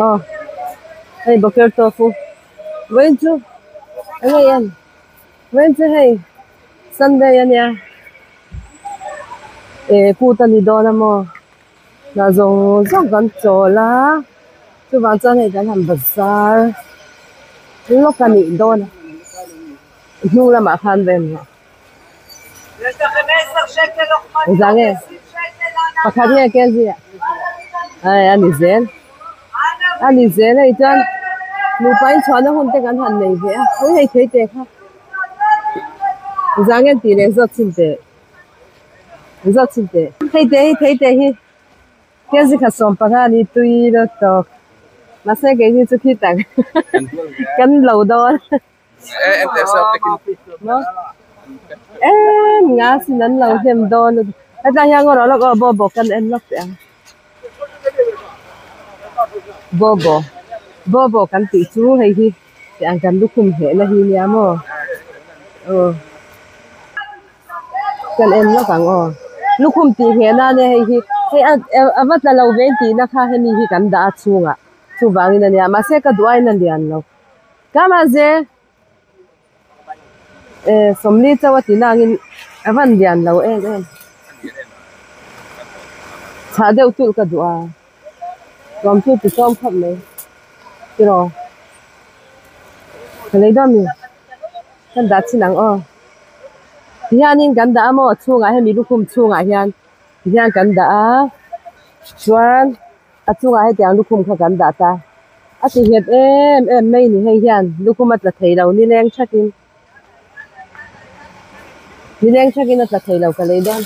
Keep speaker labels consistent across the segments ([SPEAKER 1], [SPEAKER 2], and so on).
[SPEAKER 1] Aw hei boker tofu vawiin chu eng nge en vawiin chu hei sunday ania eh kut a ni dawn a maw hna zawng zawng kan chawl a chuvang chuan hei kan han bazar lawk a nih dawn a hnung lamah khan vel rawh. Engzah nge pakhat nge kg ah ai a ni zel a ni zel hei chuan nupa in chhuahna hun te kan han nei ve a ui hei thei teh kha engzah nge tih leh zawt chhin teh zawt chhin teh hei te hi thei teh hi kg khat 15 a ni tui deuh tawk mahse keini chu khi tak kan lo dawn. Em nga sin an lo hnem dawn a hetlai hian ngaw rawh lawk aw bobo kan en lawk teh ang bobo bobo kan tih chu hei hi teh ang kan lukhum hneh na hi nia maw aw kan en lawk ang aw lukhum tih ngheh nan e hei hi hei a va tla lo ve tih na kha hemi hi kan dah a chhungah chuvangin a nia mahse ka duh aiin a lian lo. Kamaze eh sawmli chauh a ti nangin a van lian lo em em chhah deuh tulh ka duh a tuam chu ti tlawm khawp mai tiraw ka lei dawn mi kan dah chin ang aw tihianin kan dah a maw chhungah hemi lukhum chhungah hian tihian kan dah a chuan. A chungah hetiang lukhum kha kan dah ta. A ti nghet em em mai ni hei hian lukhum a tla thei lo nileng thakin nileng thakin a tla thei lo ka lei dawn.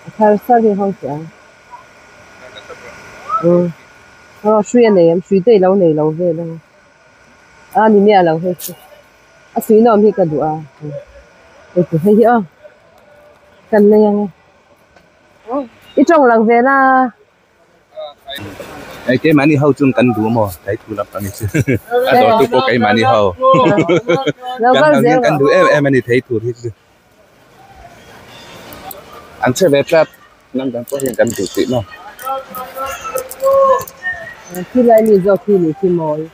[SPEAKER 1] A thar sar hi hawng teh ang. Umm aw hrui a nei em hrui te i lo nei lo vel ang a ni miah lo hei chu a suihnawm hi ka duh a hei chu hei hi aw kan nei ang e. I tawng lang ve la.
[SPEAKER 2] Hei keimahni ho chung kan duh maw thei thu lam pang hi chu a dawr tu pawh keimahni ho kan hang hian kan duh em em a ni thei tur hi chu an che ve tlat hnam dang pawh hian kan duh tih maw.
[SPEAKER 1] Khilai mi zawk hi ni khi mawi.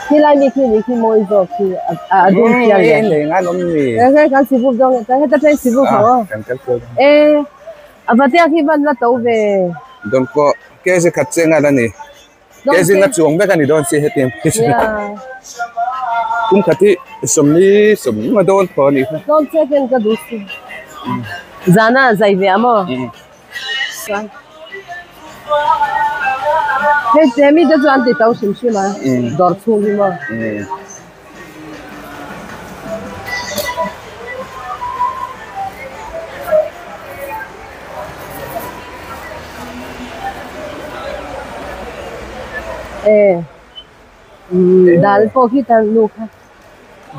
[SPEAKER 1] Khilai mi khi ni khi mawi zawk khi a dum chiang
[SPEAKER 2] le. Nei ngai lawm ni.
[SPEAKER 1] He kan sibup zawng e heta train sibup ho aw.
[SPEAKER 2] Kan kal kual.
[SPEAKER 1] E a vatia khi van la to ve.
[SPEAKER 2] Don pawh kg khat chiang a la ni. Kg nga chuang vek a ni dawn si hetiang khi chu. Kum khat hi sawmli sawm nga dawn thaw a nih kha.
[SPEAKER 1] Dawn che ken ka duh si. Zana zai ve a maw? Hei te mi te chu an ti to hrim hrim a dawr chhung hi maw. E dal pawh khi ta nu kha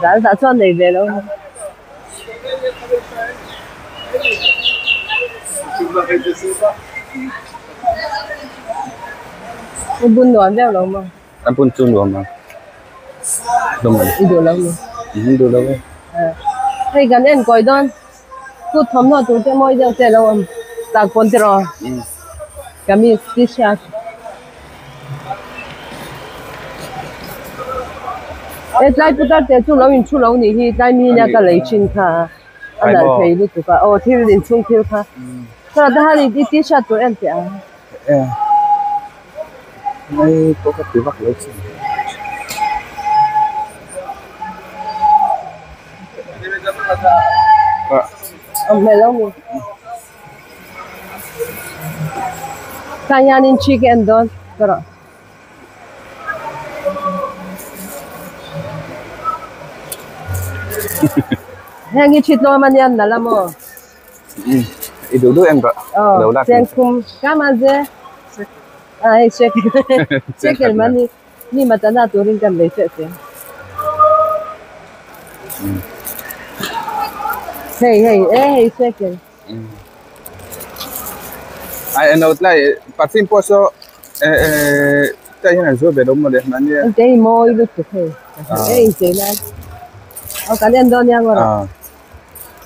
[SPEAKER 1] dal dah chuan nei ve lo. I bun nuam viau lo maw?
[SPEAKER 2] A bun chu nuam a.
[SPEAKER 1] I duh lo maw?
[SPEAKER 2] I duh lo e.
[SPEAKER 1] Hei kan en kawi dawn kut thawmhnaw tur te mawi deuh te a lo awm tak pawn tiraw kamis t-shirt. He tlai putar te chu lo in thu lo nih hi tlai mi nia ka lei thin kha a nalh thei lutuk a aw thil inchhung thil kha chuan ta han i t-shirt tur en teh ang. Awm hmel lo mi. Tah hianin thi ka en dawn ka rawh. Heng hi thi tlawm a nia nalh a maw?
[SPEAKER 2] I duh duh em rawh.
[SPEAKER 1] Aw chengkhum ka mah ze a hei shekel shekel mah ni mi matana turin kan lei teuh teh. Hei hei e hei shekel.
[SPEAKER 2] Ai ano tlai perfume pawh saw eh eh tlai hian an zuar ve lo maw le mahni a.
[SPEAKER 1] Engte hi mawi lutuk hei. Ei inchei nan. Aw kan en dawn nia ngawt.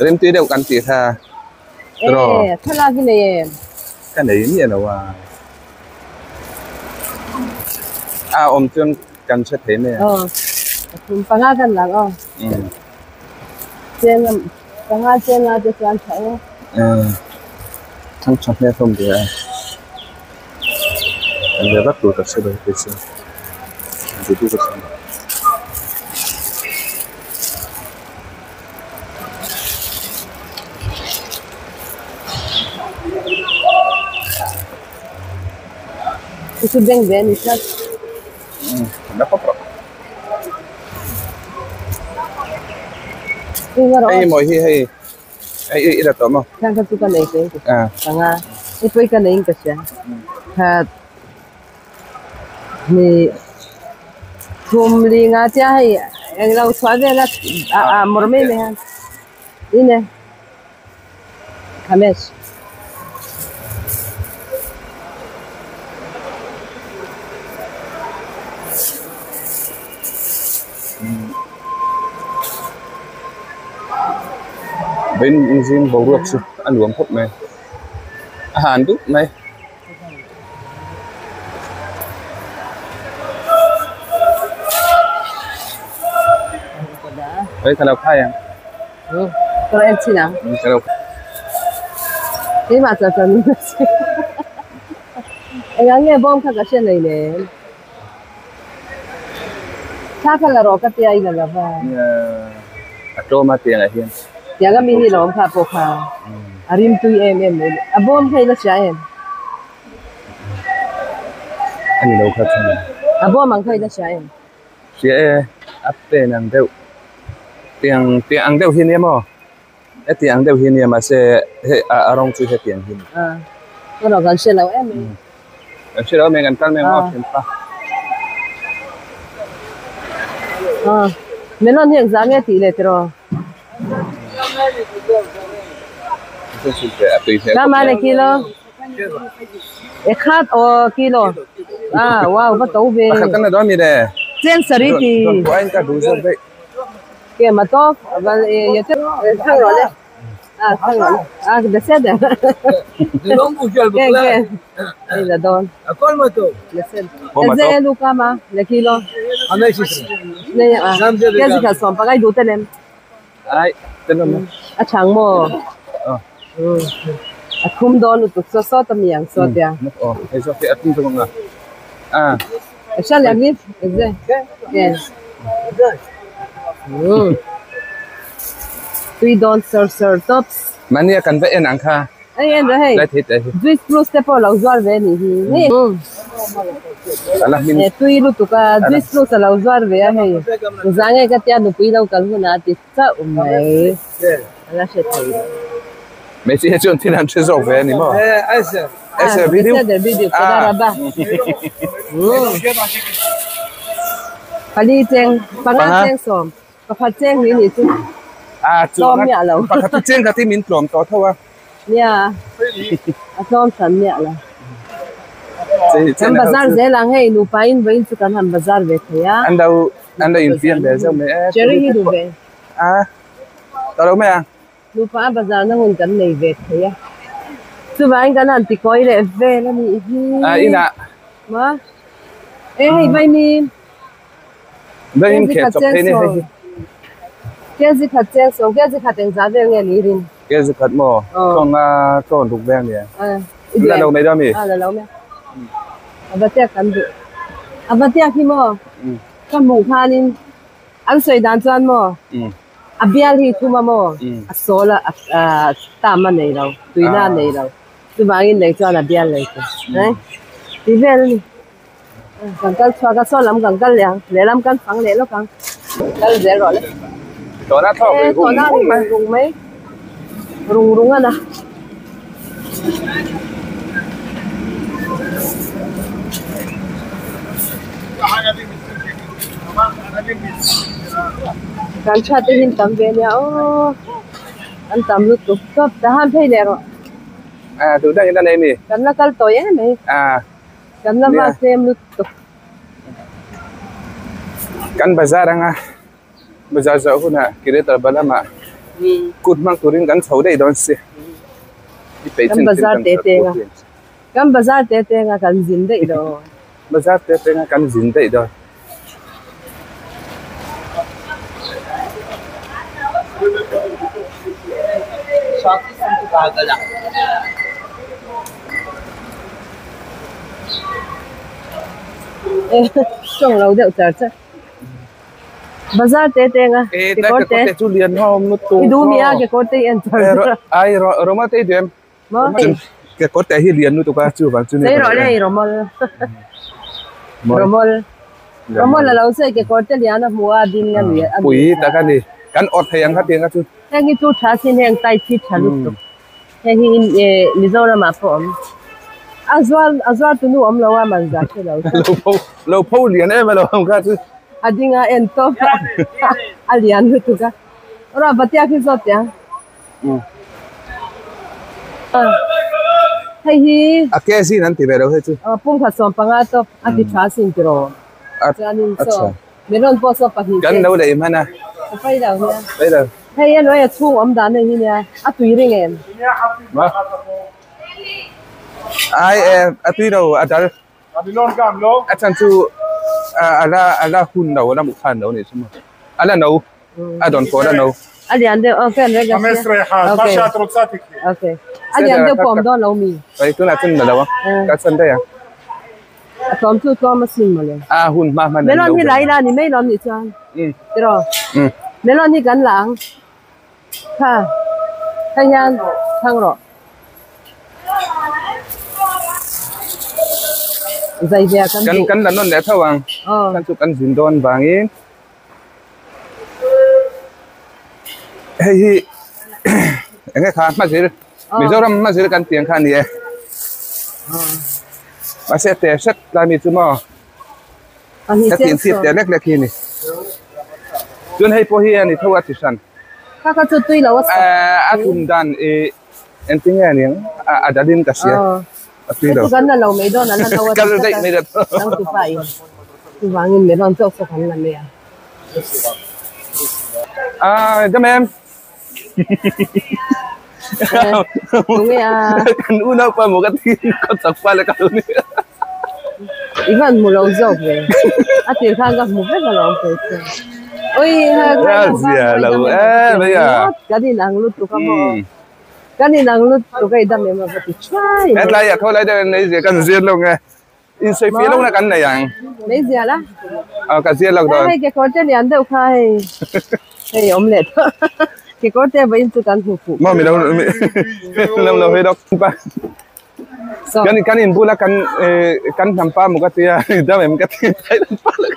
[SPEAKER 2] Rimtui deuh kan tih kha tiraw.
[SPEAKER 1] E thlalak hi nei em?
[SPEAKER 2] Ka nei miah lo a. A awm chuan kan hre thei mai a.
[SPEAKER 1] Aw pathum panga kan lang aw. Cheng panga cheng nga te chuan tha e.
[SPEAKER 2] Thang tha hmel hlawm ve a. Kan ve vak tur ka hre lo kei chu. Duh duh ka hre lo.
[SPEAKER 1] Chu chu beng ve a ni tlat.
[SPEAKER 2] La pawp rawh. Hei mawi hi hei hei i la tawh maw?
[SPEAKER 1] Khang kha chu ka nei tawh in ka hria. Panga hei pawh hi ka nei in ka hria. Khat hnih thum li nga tia hei englo chhuah vel a a mawr mai mai a ine Khamesh.
[SPEAKER 2] Vawiin zing boruak chu a nuam khawp mai a han dup mai. Hei ka lo khai ang.
[SPEAKER 1] Ka lo en chin ang.
[SPEAKER 2] Ka lo
[SPEAKER 1] Keimah chuan chuan min la chhin. Engah nge bawm kha ka hre nei nen. Thla kha la rawh ka tia i la lo va.
[SPEAKER 2] Nia a tlawm a tiang ah hian.
[SPEAKER 1] Tiang a mi hi lawm kha pawh kha a rim tui em em mai a bawm kha i la hria em?
[SPEAKER 2] A ni lo kha chuan.
[SPEAKER 1] A bawm ang kha i la hria em?
[SPEAKER 2] Hria e a pen ang deuh tiang tiang ang deuh hi nia maw? Hetiang ang deuh hi nia mahse hei a rawng chu hetiang hi a ni.
[SPEAKER 1] A rawng kan hre lo em em.
[SPEAKER 2] Kan hre lo em em kan kal mai ang aw thianpa.
[SPEAKER 1] Melon hi engzah nge tih leh tiraw? Kama le kilo. E khat aw kilo. Ah wow va to ve.
[SPEAKER 2] Pakhat kan la dawn mi le.
[SPEAKER 1] Cheng sarih ti.
[SPEAKER 2] Dawn pawh a in ka duh zawk daih.
[SPEAKER 1] Ke ma tawk aval e ya te thang rawh le ah thang rawh le ah beseder ke ke ei la dawn ze lu ka ma le kilo ne a ke zi khat sawm pangai duh te lem
[SPEAKER 2] ai te lem
[SPEAKER 1] a chang maw a thum dawn lutuk saw saw ta mi ang saw tia
[SPEAKER 2] aw hei zawk hi a thum zawk ang a ah
[SPEAKER 1] אפשר להגניב את זה, כן. Tui dawn sir sir tops.
[SPEAKER 2] Mahnia kan va en ang kha.
[SPEAKER 1] Ei en rawh hei.
[SPEAKER 2] Lai thei teh hi.
[SPEAKER 1] Juice plus te pawh lo zuar ve anih hi. Hei.
[SPEAKER 2] Ala hmin.
[SPEAKER 1] He tui lutuk a juice plus a lo zuar ve a hei. Zang nge ka tia nupui lo kal hunah a ti chauh mai. Ala hre thei lo.
[SPEAKER 2] Hmeichhia chuan thil an hre zawk ve a ni maw? Ese video.
[SPEAKER 1] Video toda raba. Pali cheng panga cheng sawm pakhat cheng ni ni chu.
[SPEAKER 2] A
[SPEAKER 1] tlawm miah lo.
[SPEAKER 2] Pakhat chu cheng khat hi min tlawm tawh tho a.
[SPEAKER 1] Nia a tlawm hran miah lo. Kan bazar zel ang hei nupa in vawiin chu kan han bazar ve thei a.
[SPEAKER 2] An lo an lo infiam ve zeuh mai e.
[SPEAKER 1] Cherry hi duh ve.
[SPEAKER 2] A ta lo mai ang.
[SPEAKER 1] Nupa a bazar na hun kan nei ve thei a, chuvangin kan han ti kawi leh vel a nih hi.
[SPEAKER 2] A inah.
[SPEAKER 1] Ma e hei vaimim.
[SPEAKER 2] Vaimim khel chawp thei ni hei hi.
[SPEAKER 1] Kg khat cheng sawm, kg khat engzah vel nge ni rin?
[SPEAKER 2] Kg khat maw? Tawng a tawng ruk vel nia. La lo mai dawn mi?
[SPEAKER 1] A la lo mai. A va tiak kan duh. A va tiak hi maw? Ka hmuh khanin an sawi dan chuan maw? A bial hi thum a maw? A sawl a tam a nei lo, tuina a nei lo. Chuvangin lei chuan a bial lei tur. Ti vel a ni. Kan kal chhuak a, saw lam kan kal leh ang, lehlam kan fang leh lawk ang. Kal zel rawh le.
[SPEAKER 2] Tawna thlawk ri rung rung mai.
[SPEAKER 1] Rung mai. Rung rung a na. Kan tha te hin tam ve nia aw an tam lutuk tawp ta han phei leh rawh.
[SPEAKER 2] A duh dang in a nei mi.
[SPEAKER 1] Kan la kal tawh em mai.
[SPEAKER 2] A
[SPEAKER 1] Kan la vak tlem lutuk.
[SPEAKER 2] Kan bazar anga bazar zawh hunah Kiretar Balamah. Kut hmang turin kan chho daih dawn si.
[SPEAKER 1] Kan bazar te te nga. Kan bazar te te nga kan zin daih dawn.
[SPEAKER 2] Bazar te te nga kan zin daih dawn.
[SPEAKER 1] Tawng lo deuh char char. Bazar te te nga
[SPEAKER 2] kekawr te chu lian hlawm lutuk
[SPEAKER 1] i duh mi a kekawr te i en char char.
[SPEAKER 2] Ai Roma te i duh em? Kekawr te hi lian lutuk a chu vang chu ni.
[SPEAKER 1] Sei rawh le i Romol. Romol. Romol a lo sawi kekawr te lian a hmu a ding a ni.
[SPEAKER 2] Pui tak a ni. Kan awrh thei ang kha tiang kha chu.
[SPEAKER 1] Heng hi chu tha sin heng tai thi tha lutuk. Hei hi Mizoram ah pawh awm. A zual a zual tunu awm lo a man zah hre lo.
[SPEAKER 2] Lo pho lo pho lian em alo awm kha chu.
[SPEAKER 1] A ding a en tawp a a lian lutuk a. Rawh Vatia khi zawt teh ang. Hei hi.
[SPEAKER 2] A ke zin an ti ve lo hei chu.
[SPEAKER 1] Aw pumkhat 15 tawp a ti tha sin tiraw. Chuanin saw. Melon pawh saw pahnih
[SPEAKER 2] te. Kan lo lei hman a.
[SPEAKER 1] Ka pai lo nia.
[SPEAKER 2] Pai lo.
[SPEAKER 1] Hei a hnuaia chhung awm dan hei hi nia a tui ring em?
[SPEAKER 2] Ma. Ai e a tui lo a dal. A chan chu a la a la hun lo a la mu khan lo ni chu maw. A la no a dawn pawh a la no.
[SPEAKER 1] A lian deuh aw fan reng a sia. Okay. Okay. A lian deuh pawh awm dawn lo mi?
[SPEAKER 2] Pai tunah chuan la lo a. Ka chan daih a.
[SPEAKER 1] A tlawm chu tlawm a sin mawle.
[SPEAKER 2] A hun hma hman
[SPEAKER 1] Melon hi la ila ni mai lawm nih chuan. Tiraw. Melon hi kan la ang. Kha hei hian thlang rawh. Zai ve kan
[SPEAKER 2] duh. Kan la nawn leh tho ang. Kan chu kan zin dawn vangin. Hei hi enge kha hmazir Mizoram hmazir kan tih ang kha a ni e. Mahse te hret lai mi chu maw ka tih chhip teh lek lek hi a ni. Chuan hei pawh hi a ni tho a ti hran.
[SPEAKER 1] Kha kha chu tui lo a chhawk.
[SPEAKER 2] A tum dan i engtin nge a ni ang a dalin ka hria a tui lo.
[SPEAKER 1] Heti kan la lo mai dawn a la no a
[SPEAKER 2] ti tlat a
[SPEAKER 1] changtupa in chuvangin melon chauh pawh kan la mai a.
[SPEAKER 2] A dam em.
[SPEAKER 1] Tunge a.
[SPEAKER 2] Kan unaupa maw ka ti ka chak pa leh ka lo ni.
[SPEAKER 1] I van hmu lo zawk ve. A tir khan ka hmu vek alawm kei chu. Ui ha
[SPEAKER 2] ka zia lo em mai a.
[SPEAKER 1] Kan inang lutuk a maw. Kan inang lutuk a i dam em a va ti thuai.
[SPEAKER 2] Hetlai ah khaw lai deuh in nei zia kan zir lo nge. Insawi fiah lohna kan nei ang.
[SPEAKER 1] Nei zia la.
[SPEAKER 2] Aw ka zia lo dawn.
[SPEAKER 1] Hei kekawr te lian deuh kha hei. Hei awm leh tawh. Kekawr te vawiin chu kan hmu fuh.
[SPEAKER 2] Maw mi lo lo lo hei dawk pa. Kan kan in bula kan kan hnam pa maw ka tia dam em ka ti Thailand pa la.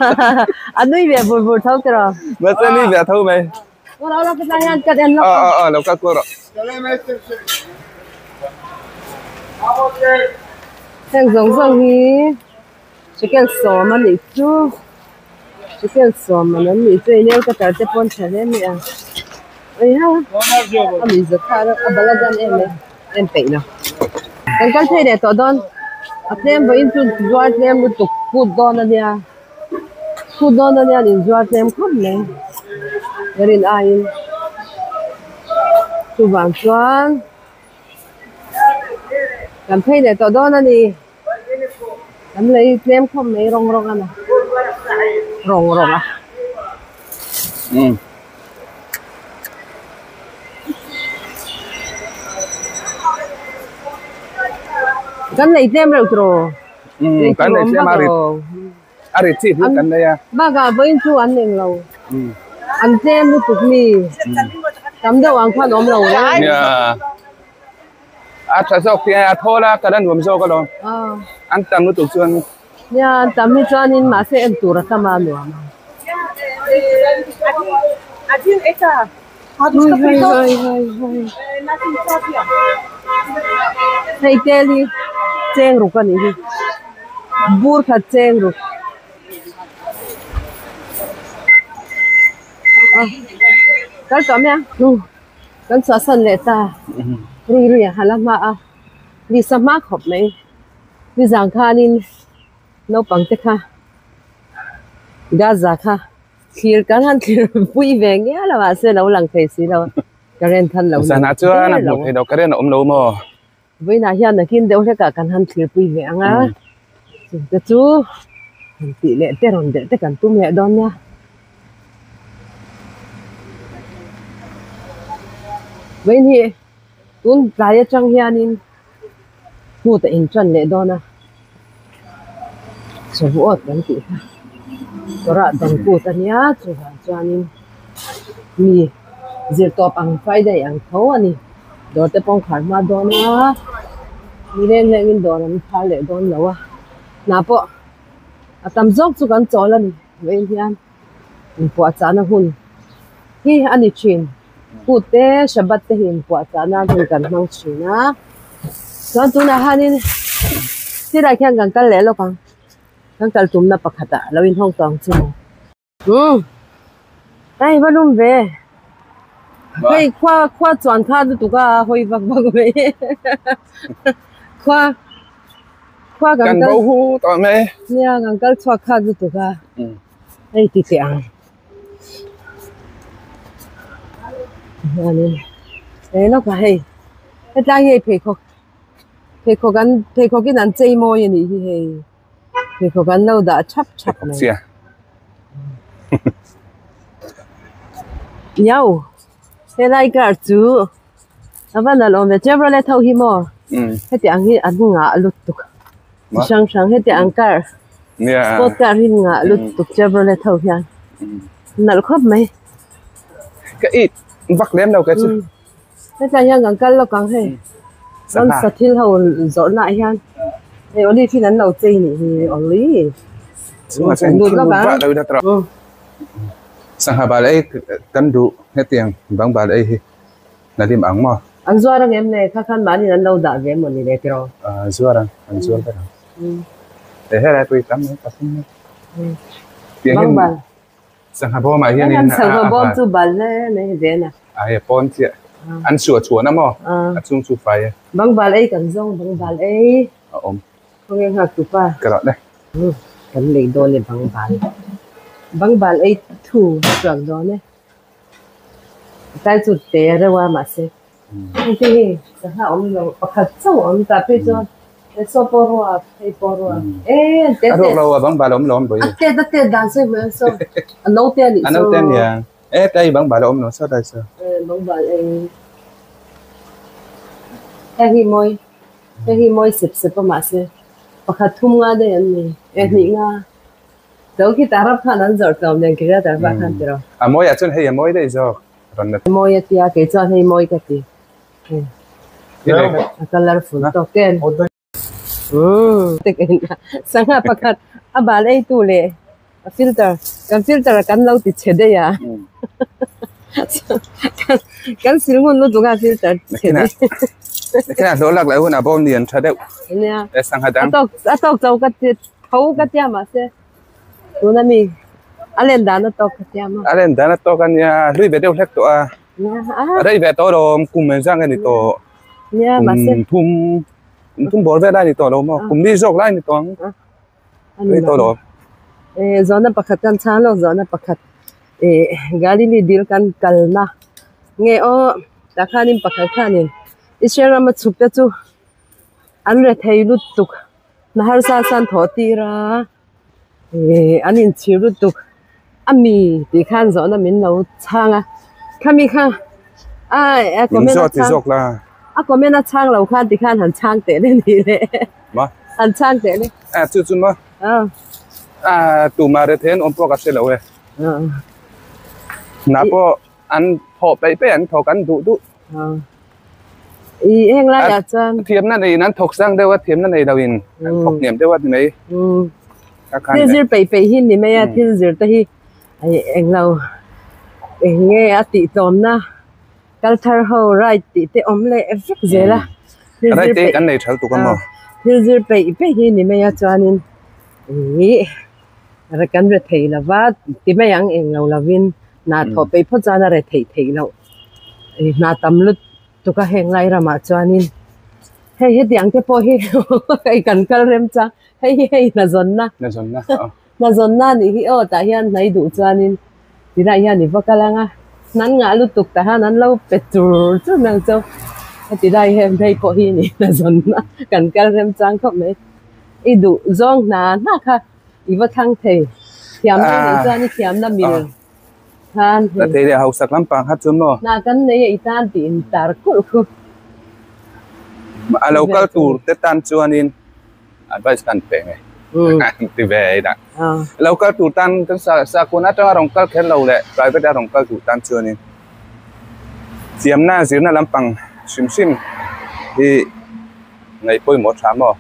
[SPEAKER 1] A nui ve vur vur tho tiraw.
[SPEAKER 2] Mahse nui ve tho mai. Aw aw aw lo kal kual rawh.
[SPEAKER 1] Heng zawng zawng hi shekel sawm a nih chu shekel sawm an an nih chu hei nail cutter te pawh an tha hle mai a heiha a mi zat kha a balagan em em em peih lo kan kal phei leh tawh dawn a tlem vawiin chu zuar tlem lutuk phut dawn a nia. Phut dawn a nia inzuar tlem khawp mai ka rin aiin chuvang chuan kan phei leh tawh dawn a ni kan lei tlem khawp mai rawng rawng a na rawng rawng a. Kan lei tlem reuh tiraw.
[SPEAKER 2] Kan lei tlem a rit. A rit chi hi kan nei a.
[SPEAKER 1] Bakah vawiin chu an eng lo. An tlem lutuk mi. Tam deuh ang khan awm lo reng.
[SPEAKER 2] Nia. A tha zawk te a thawl a ka la nuam zawk alawm. An tam lutuk chuan.
[SPEAKER 1] Nia an tam hi chuanin mahse en tur a tam a nuam a. Hei tel hi cheng ruk a nih hi bur khat cheng ruk a kal tawh mai a kan chhuahsan leh ta rui rui a hala hma a ni sa hma khawp mai nizan khanin naupang te kha Gaza kha. Thlir kan han thlir pui ve ngial a mahse lo lang thei si lo a. Current khan lo nei
[SPEAKER 2] Zanah chuan a
[SPEAKER 1] der lo.
[SPEAKER 2] hmuh theih loh current a awm lo maw?
[SPEAKER 1] Vawiinah hian nakin deuh hlekah kan han thlirpui ve ang a, chungte chu han tih leh te rawn delh te kan tum leh dawn nia. Vawiin hi tun tlai atang hianin kut a intan leh dawn a, Shavuot kan tih kha Torah dang kut a nia chuvang chuanin mi zirtawp ang Friday ang tho a ni. Dawr te pawh an khar hma dawn a, mi leng lengin dawr an phar leh dawn lo a, hna pawh a tam zawk chu kan chawl a ni vawiin hian inpuahchahna hun hi a ni thin. Kut te Shabbat te hi inpuahchah nan hun kan hmang thin a, chuan tunah hianin silai khian kan kal leh lawk ang, kan kal tumna pakhatah lo inhawng tawh ang chu maw. Umm hei va lum ve hei khua khua chuan kha lutuk a hawi vak vak mai khua khua kan
[SPEAKER 2] Kan
[SPEAKER 1] kal
[SPEAKER 2] bo hu tawh mai.
[SPEAKER 1] Nia kan kal chhuak khat lutuk a hei ti teh ang hianin he lawkah hei hetlai hi hei pheikhawk pheikhawk an pheikhawk in an chei mawi a nih hi hei. Pheikhawk an lo dah thap thap mai. Iau helai car chu a va nalh awm ve Chevrolet ho hi maw heti ang hi an ngah lutuk chi hrang hrang heti ang car sport car hi ngah lutuk Chevrolet ho hian nalh khawp mai.
[SPEAKER 2] Ka it vak lem lo ka chu.
[SPEAKER 1] Hetlai hian kan kal lawk ang hei ramsa thil ho zawrh naah hian hei olive hi an lo chei nih hi olive kan lut lawk ang.
[SPEAKER 2] Sangha bal ei kan duh hetiang bang bal ei hi na lim ang maw?
[SPEAKER 1] An zuar ang em le kha khan mahni an lo dah ve maw ni le tiraw?
[SPEAKER 2] Zuar ang an zuar vek ang. Helai pawh hi tam mai pathum mai.
[SPEAKER 1] Bang bal.
[SPEAKER 2] Sangha bawmah hianin
[SPEAKER 1] a Sangha bawm chu bal hle mai hi ven a.
[SPEAKER 2] A hei pawn chiah. An suah chhuan a maw? A chung chu fai e.
[SPEAKER 1] Bangbal ei kan zawng bangbal ei.
[SPEAKER 2] A awm.
[SPEAKER 1] Khawnge nghak tu pa.
[SPEAKER 2] Ka rawh le.
[SPEAKER 1] Kan lei dawn e bangbal. Bangbal ei thu chuak dawn e. Tlai chu te reuh a mahse. Hei te hi sangha awm lo pakhat chauh a awm tah phei chuan he saw pawh ruak hei pawh ruak e te
[SPEAKER 2] A ruak lo a bang bal a awm lo awm bawi.
[SPEAKER 1] A tet a tet dan sawi hmel saw a naute a nih
[SPEAKER 2] A naute a nia e tlai bang bal a awm lo saw tlai saw.
[SPEAKER 1] E bang bal e hei hi mawi hei hi mawi sep sep a mahse pakhat thum nga daih an ni e hnih nga to khi tarap khan an zawrh tlawm nen Kiryat Arba khan tiraw.
[SPEAKER 2] A mawi ah chuan hei a mawi daih zawk. Rawn la.
[SPEAKER 1] Mawi a tia kei chuan hei mawi ka ti. A colourful tawk em. Sangha pakhat a bal ei tu leh a filter kan filter a kan lo ti chhe daih a. Kan sil ngun lutuk a filter chhe daih.
[SPEAKER 2] Nakinah hlawh lak leh hunah bawm lian tha deuh.
[SPEAKER 1] Nia.
[SPEAKER 2] Sangha dang.
[SPEAKER 1] A tawk cho ka ti tho ka tia mahse. Tuna mi a len dan a tawk ka tiam a.
[SPEAKER 2] A len dan a tawk a nia, hlui ve deuh hlek tawh a. A rei ve tawh lo, kum eng zang a ni tawh.
[SPEAKER 1] Nia, mahse.
[SPEAKER 2] Kum thum, kum thum bawr vel lai a ni tawh lo maw? Kum li zawk lai a ni tawh ang. Rei tawh lo.
[SPEAKER 1] Eh, zawhna pakhat kan chhang lawk, zawhna pakhat. Eh, Galilee dil kan kalna nge aw, tah khanin pakhat khanin Israel rama chhuk te chu an rethei lutuk. Hna harsa chuan thawh tir a ihh an inchhir lutuk a mi tih khan zawhna min lo chhang a khami kha a comment a chhang a comment a chhang lo khan tikhan han chhang teh le ni le han chhang teh le
[SPEAKER 2] a chu chu maw a tumah rethen awm pawh ka hre lo e hna pawh an thawh peih peih an thawk an duh duh.
[SPEAKER 1] I heng laiah chuan
[SPEAKER 2] thiamna neiin an thawk sang deuh a thiamna nei lo in an thawk hniam deuh a ni mai
[SPEAKER 1] thil zir peih peih hi ni mai a thil zir te hi eng lo eng nge a tih tlawmna kal thar ho right tih te awm leh vek zel a
[SPEAKER 2] thil zir peih kan nei thal tuk a maw
[SPEAKER 1] thil zir peih peih hi ni mai a chuanin ih kan re thei lo va ti mai ang eng lo lovin hna thawh peih phawt chuan a re theih theih loh. Hna tam lutuk a heng lai ramah chuanin hei hetiang te pawh hi hei kan kal rem chang hei hi hei hna zawnna hna zawnna anih hi aw tah hian hnai duh chuanin tilai hian i va kal ang a. Nan ngah lutuk ta khan an lo pe tur tur mai ang chau. Heti lai hian hei pawh hi ni na zawn a kan kal remchang khawp mai. I duh zawng hna hna kha i va thlang thei. Thiamna i neih chuan i thiamna mil khan
[SPEAKER 2] hei. Thei leh hausak lampang kha chu maw?
[SPEAKER 1] Hna kan nei a i tan tih in tar kulh khu.
[SPEAKER 2] A lo kal tur te tan chuanin advice kan pe nge ti ve ei dah. Lo kal tur tan kan sa sakun atanga rawn kal kher lo leh private a rawn kal tur tan chuanin thiamna zirna lampang hrim hrim hi ngaih pawimawh tha maw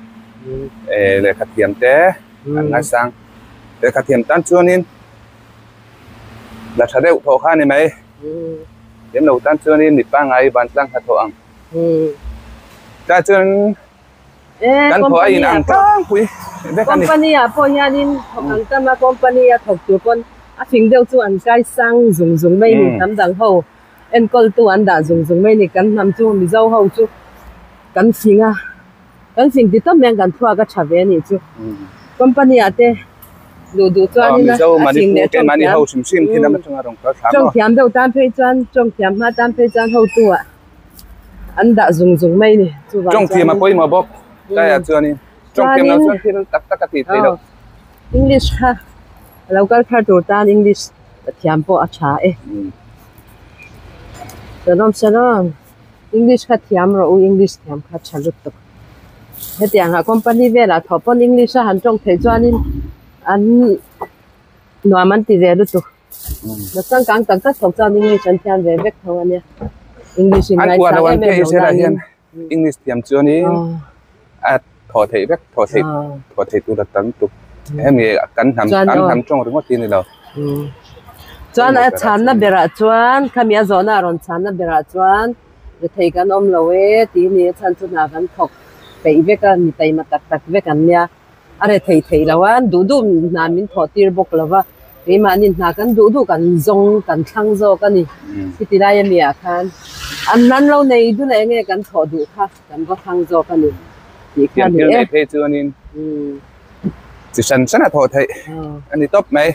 [SPEAKER 2] lehkha thiam te an ngaisang lehkha thiam tan chuanin la tha deuh thawh kha a ni mai thiam lo tan chuanin mi pangngai vantlang hnathawh ang tah chuan kan thawh a in ang tlangpui vek a ni.
[SPEAKER 1] Company ah pawh hianin thawk ang tam a company a thawk tur pawn a fing deuh chu an kai sang zung zung mai ni hnam dang ho enkawl tu an dah zung zung mai ni kan hnam chu Mizo ho chu kan fing a kan fing ti tawp mai ang kan thluak a tha ve a nih chu company ah te duh duh chuanin a fing leh tawng thiam tawng thiam deuh tan phei chuan tawng thiam hma tan phei chuan hotu ah. an dah zung zung mai ni chuvang
[SPEAKER 2] tawng thiam a pawimawh bawk tlaiah chuanin tawng thiam lo chuan thil tak tak a tih theih loh
[SPEAKER 1] English kha a lo kal thar tur tan English thiam pawh a tha e Shalom shalom English kha thiam rawh u English thiam kha tha lutuk hetiang ah company velah thawh pawn English a han tawng theih chuanin an nuam an ti ve lutuk. Changkang tak tak thawk chuan English an thiam ve vek tho a nia. English in
[SPEAKER 2] An uar lo an phei sela hian English thiam chuanin a thaw theih vek thaw theih thaw theih tur a tam tuk. Hemi kan hnam an hnam tawng ringawt hi a ni lo.
[SPEAKER 1] Chuan a chhanna berah chuan khami a zawhna a rawn chhanna berah chuan rethei kan awm lo e tih ni a chhan chu hna kan thawk peih vek a mi taima tak tak vek an nia. A re thei thei lo a, duh duh hna min thawh tir bawk lo va, keimahni hna kan duh duh kan zawng kan thlang zawk a ni. Khiti lai ami ah khan an nan lo nei dun a enge kan thawh duh kha kan va thlang zawk a ni tih kha a ni
[SPEAKER 2] e. Thil nei phei chuanin chi hran hran a thawh theih a ni tawp mai.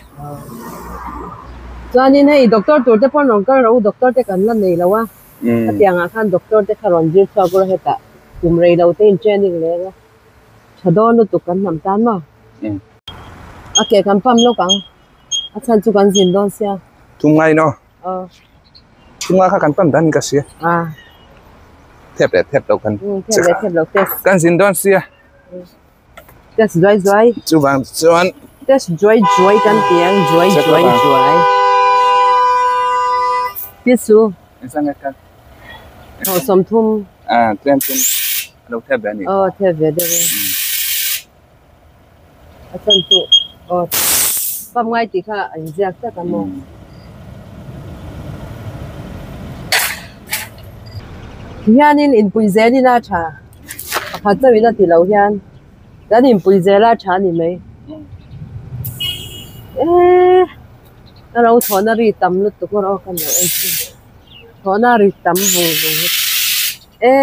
[SPEAKER 1] Chuanin hei doctor tur te pawh an rawn kal rawh u, doctor te kan la nei lo a, khatiang ah khan doctor te kha rawn zir chhuak ula hetah kum rei lo te in training leng a. Tha dawn lutuk kan hnam tan maw? A ke kan pam lawk ang. A chhan chu kan zin dawn sia.
[SPEAKER 2] Thum ngai no.
[SPEAKER 1] Aw.
[SPEAKER 2] Thum ngai kha kan pam dan ka sia.
[SPEAKER 1] A.
[SPEAKER 2] Thep leh thep lo kan.
[SPEAKER 1] Thep leh thep lo test.
[SPEAKER 2] Kan zin dawn sia.
[SPEAKER 1] Test zuai zuai.
[SPEAKER 2] Chuvang chuan.
[SPEAKER 1] Test zuai zuai kan ti ang zuai zuai zuai. Pisu.
[SPEAKER 2] Engzah nge kan.
[SPEAKER 1] Thaw 30.
[SPEAKER 2] A tlem tlem. A lo thep ve a ni.
[SPEAKER 1] Aw thep ve deuh e. A chhan chu aw pump ngai tih kha a inziak tlat a maw. Tihianin inpui zel ila tha pakhat chauh ila ti lo hian kan inpui zel a tha a ni mai. Eee a ro thawhna ri tam lutuk erawh aw ka lo en thin thawhna ri tam vung vung lutuk. E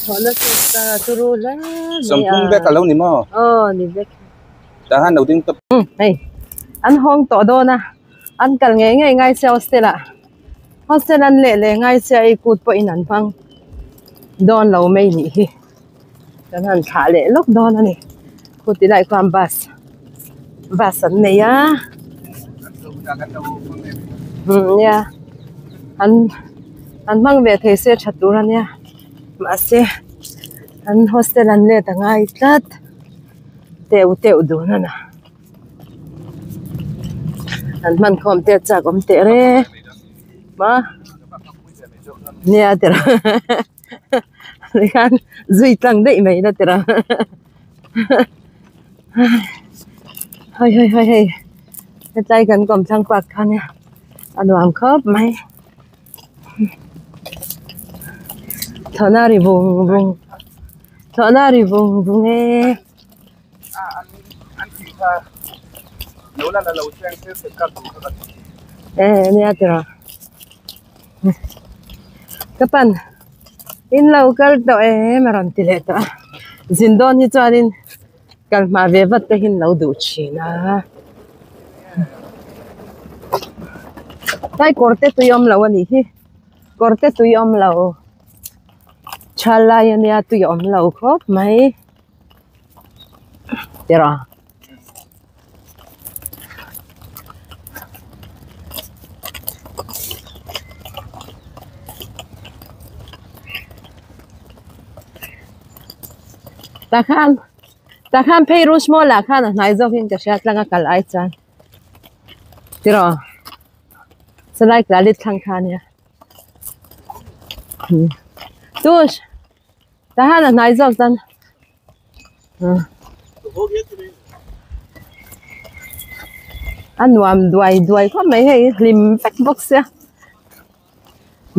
[SPEAKER 1] thawhna chu ta turu hle mai a.
[SPEAKER 2] Sawmthum vek a lo ni maw?
[SPEAKER 1] Aw ni vek.
[SPEAKER 2] Tah khan lo ding tawp.
[SPEAKER 1] Hei an hawng tawh dawn a, an kal ngei ngei ngai sia hostel ah, hostel an leh leh ngai sia ei kut pawhin an hmang dawn lo mai nih hi. Kan han thlah leh lawk dawn a ni. Khuti lai khuan bus bus an nei a. Umm nia an an hmang ve thei se tha tur a nia mahse an hostel an let a ngai tlat teuh teuh dun a na an hman khawm te chak awm teh reng a nia tiraw. Tikhan zui tlang daih mai ila tiraw hei hei hei hei hetlai kan kawmthlang park kha nia a nuam khawp mai thlawhna ri vung vung thlawhna ri vung vung e. E nia tiraw. Ka pan in lo kal tawh em a rawn ti leh tawh a zin dawn hi chuanin kal hma ve vat te hi an lo duh thin a. Tlai kawr te tui awm lo a nih hi kawr te tui awm lo thal lai ania tui a awm lo khawp mai tiraw. Tah khan tah khan phei rush mall ah khan a hnai zawk in ka hria tlang a kal ai chuan tiraw chulai tlalit thlang kha ania tush tah khan a hnai zawk chuan. A nuam duai duai khawp mai hei hlim vek bawk sia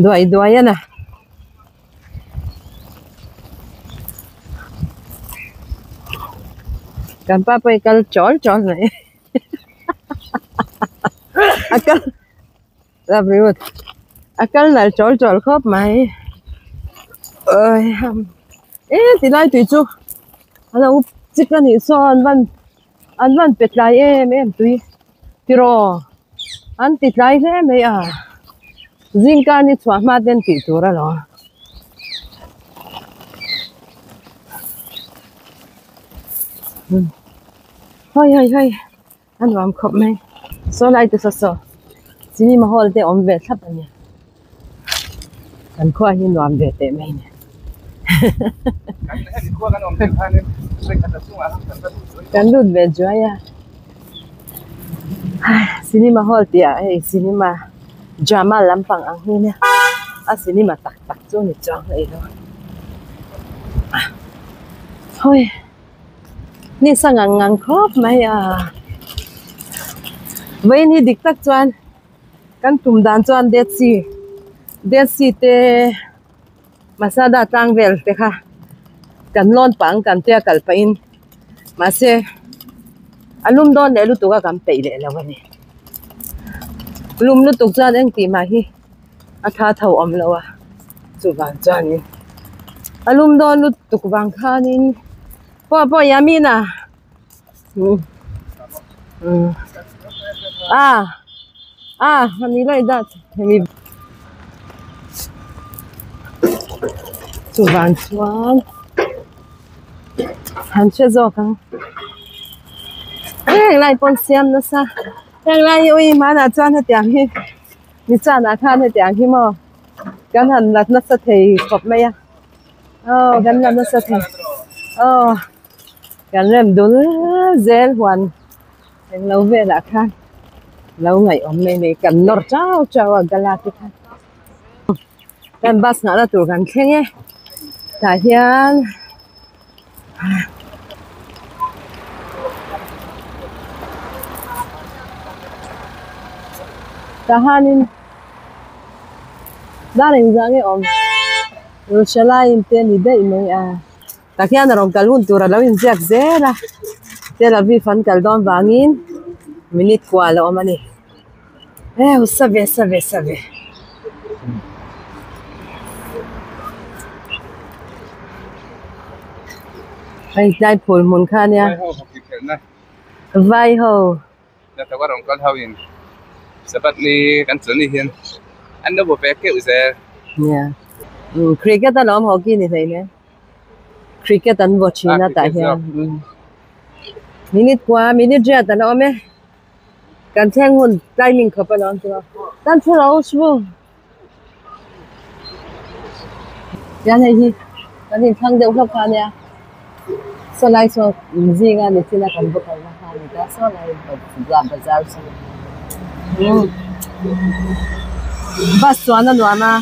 [SPEAKER 1] duai duai a na. Kan pa pawh hi kal chawl chawl mai a kal a kal nalh chawl chawl khawp mai e tilai tui chu a lo chik a nih sawn an van an van pe tlai em em tui tiraw an ti tlai hle mai a zingkar ni chhuah hma ten tih tur alawm. Hawi hawi hawi. A nuam khawp mai saw lai te saw saw cinema hall te awm ve thlap a nia kan khua hi nuam ve teh mai nia kan lut ve zuai a cinema hall tih ah hei cinema drama lampang ang hi nia a cinema tak tak chu ni chuang hlei lo hawi. Ni sa ngang ngang khawp mai a vawiin hi dik tak chuan kan tum dan chuan Dead Sea Dead Sea te Masada tlang vel te kha kan lawn pah ang kan tia kal pahin mahse a lum dawn leh lutuk a kan peih leh lo a ni lum lutuk chuan engtih mah hi a tha tho awm lo a chuvang chuanin a lum dawn lutuk vang khanin pawh pawh Yamina umm a a ani lai dat hemi chuvang chuan han hre zawk ang heng lai pawn siam nasa heng lai hi ui hmanah chuan hetiang hi. Ni chanah khan hetiang hi maw kan han la nasa thei khawp mai a aw kan la nasa thei aw kan rem dul zel huan englo velah khan lo ngaihawm mai mai kan nawr chau chau a gala te khan kan bus nghahna tur kan thleng e tah hian. Tahanin dar engzah nge awm Jerusalem te a ni daih mai a tah khian a rawn kal hun tur a lo inziak zel a Tel Aviv an kal dawn vangin minute kual a awm a ni heu save save save. Hei tlai phul hmun kha ania vai ho.
[SPEAKER 2] Hnathawk a rawn kal ho in Sabbath ni kan chuan ni hian an lo bu ve keuh zel.
[SPEAKER 1] Nia cricket a lawm hockey ni hlei nen cricket an vaw thin a tah hian minute kua minute riat an awm e. Kan thleng hun timing khawp a lo awm tawh a kan thu lo chu tian hei hi kan inthlang deuh hlawk kha ania saw lai saw zinga ni chin a kan va kalna kha a ni ta saw lai bazar saw bus chuan a nuam a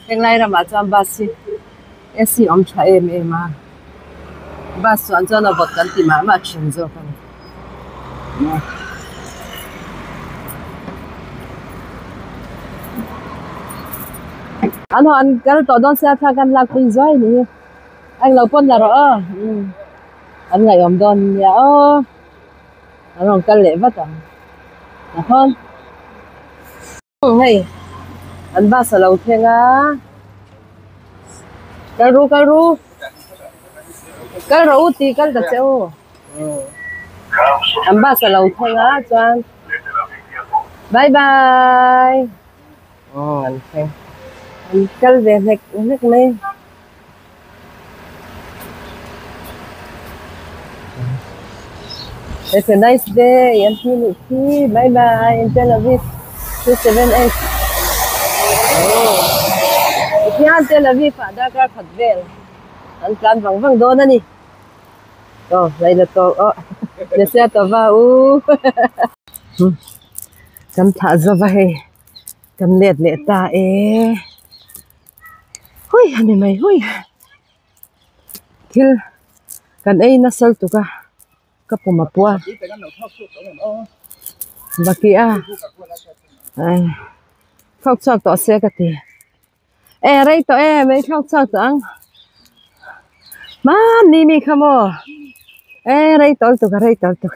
[SPEAKER 1] henglai ramah chuan bus hi AC awm tha em em a bus chuan chuan a vawt kan ti mah mah thin zawk a ni. An haw an kal tawh dawn sia thla kan lak pui zuai ni hi a englo pawn la rawh aw an ngaihawm dawn nia aw an rawn kal leh vat ang a hawn. Hei an bus a lo thleng a kal ru kal ru kal rawh u tih kal ta che u an bus a lo thleng a chuan bye bye. An thleng an kal ve hlek hlek mai. It's a nice day an ti nih khi bye bye in Tel Aviv 278 Tikhian Tel Aviv ah darkar khat vel an tlan vang vang dawn a ni. Aw laila tawh aw Nesia tova u kan thlah zova hei kan let leh ta e hui a ni mai hui thil kan ei nasa lutuk a ka pum a pua baki a thlawk chhuak tawh se ka ti. E rei tawh e mai thlawk chhuak tawh ang hmanni mi kha maw e rei tawh lutuk a rei tawh lutuk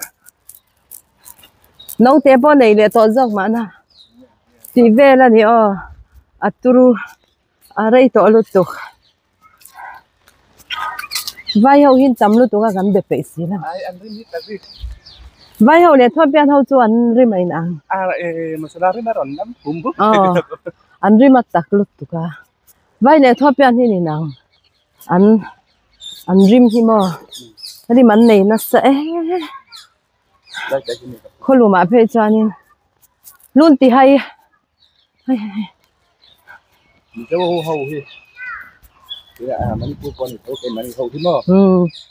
[SPEAKER 1] naute pawh nei leh tawh zawk mahna tih vel a ni aw a turu a rei tawh lutuk vai ho hi an tam lutuk a kan be peih si lo vai ho leh thuampian ho chu an rim a inang aw an rim a tak lutuk a vai leh thuampian hi an inang an an rim hi maw rim an nei nasa em khawlumah phei chuanin lun ti hai hei hei hei.
[SPEAKER 2] Mizo ho ho hi Manipur pawh a ni tho keimahni ho hi maw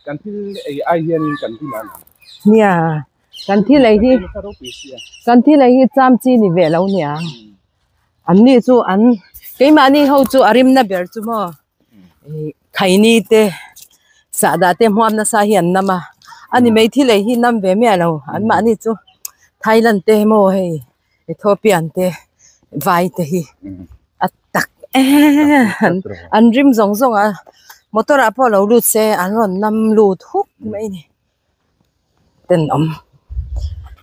[SPEAKER 2] kan thil ei ai hianin kan rim a ni.
[SPEAKER 1] Nia kan thil ei hi kan thil ei hi cham chi ni ve lo nia an ni chu an keimahni ho chu a rimna ber chu maw khaini te sahdah te hmuam nasa hi an nam a ani mai thil ei hi nam ve miah lo an mahni chu Thailand te maw hei Ethiopian te vai te hi a tak em an rim zawng zawng a motor ah pawh lo lut se an rawn nam lut huk mai a ni tenawm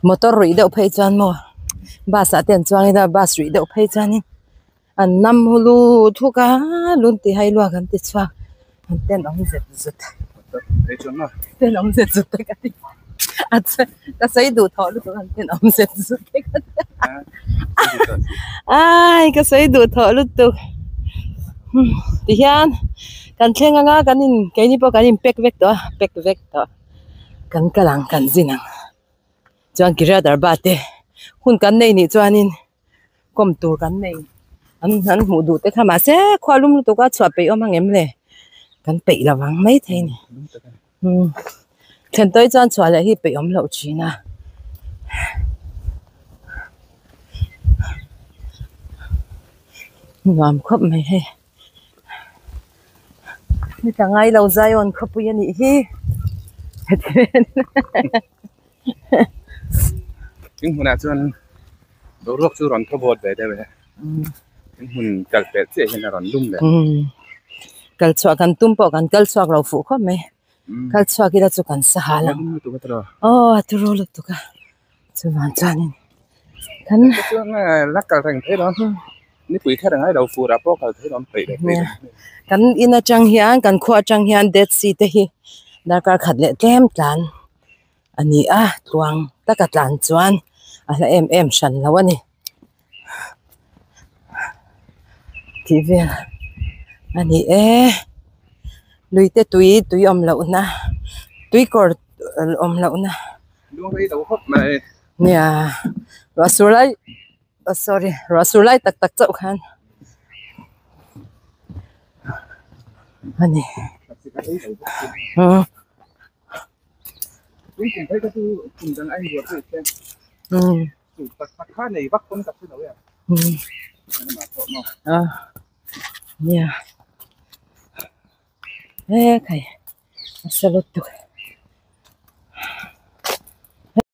[SPEAKER 1] motor ruih deuh phei chuan maw bus ah te an chuang ila bus ruih deuh phei chuanin an nam lut huk a lun ti hai luak an ti chhuak an tenawm zet zet tenawm zet zet te ka ti a ka sawi duh thawh lutuk an tenawm zet zet te ka ti ai ka sawi duh thawh lutuk tihian kan thleng anga kan in keini pawh kan in pack vek tawh a pack vek tawh kan kal ang kan zin ang chuan Kiryat Arba te hun kan nei nih chuanin. Kawm tur kan nei an an hmuh duh te kha mahse khua lum lutuk a chhuah peih awm ang em le kan peih lo vang mai thei a ni umm thlen tawi chuan chhuah leh hi peih awm loh thin a nuam khawp mai hei ni ta ngai lo Zion khawpui a nih hi.
[SPEAKER 2] In hmunah chuan boruak chu rawn thaw bawt ve deuh e. In hmun kal pelh chiah hian a rawn lum leh.
[SPEAKER 1] Kal chhuah kan tum pawh kan kal chhuak lo fuh khawp mai. Kal chhuak ila chu kan sa hal ang. Aw a turu lutuk a. Chuvang chuanin kan.
[SPEAKER 2] Chuan la kal reng thei lo. Nipui kher angai lo fur ah pawh kal thei lo an peih leh peih lo.
[SPEAKER 1] Kan in atang hian kan khua atang hian Dead Sea te hi darkar khat leh tlem tlan. A ni a tluang taka tlan chuan a hla em em hran lo a ni tih vel a ni e lui te tui tui awm loh na tui kawr awm loh na nia ruah sur lai sorry ruah sur lai tak tak chauh khan a ni. Nia he khai a sa lutuk.